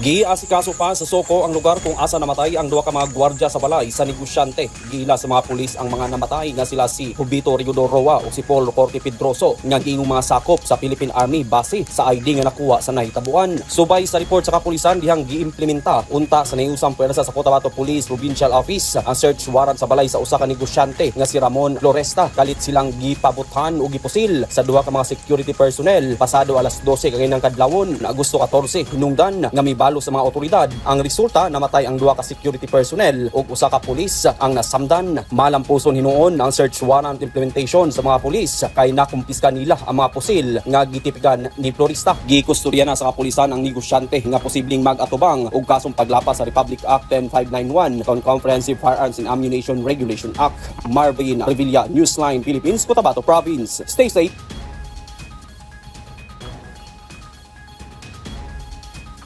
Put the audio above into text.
Giasikaso pa sa Soko ang lugar kung asa namatay ang duha ka mga gwardya sa balay sa negosyante. Giila sa mga pulis ang mga namatay nga sila si Jubito Rigodor Roa o si Paul Corte Pedroso nga giingong mga sakop sa Philippine Army base sa ID nga nakuha sa nahitabuan. Subay sa report sa kapulisan, dihang giimplementa unta sa nahiusang puwersa sa Cotabato Police Provincial Office ang search warrant sa balay sa usa ka negosyante nga si Ramon Floresta kalit silang gipabuthan o gipusil sa duha ka mga security personnel pasado alas 12 kaninang kadlawon na Agosto 14, hinungdan nga mibalo sa mga otoridad. Ang resulta, namatay ang duha ka security personnel ug usa ka pulis ang nasamdan. Malampuson hinuon ang search warrant implementation sa mga pulis kay nakumpiska nila ang mga pusil nga gitipikan ni Florista. Gikustodiya na sa kapulisan ang negosyante nga posibleng mag-atubang og kasong paglapas sa Republic Act 10591 kon Comprehensive Firearms and Ammunition Regulation Act. Marvin Revilla, Newsline Philippines, Cotabato Province. Stay safe.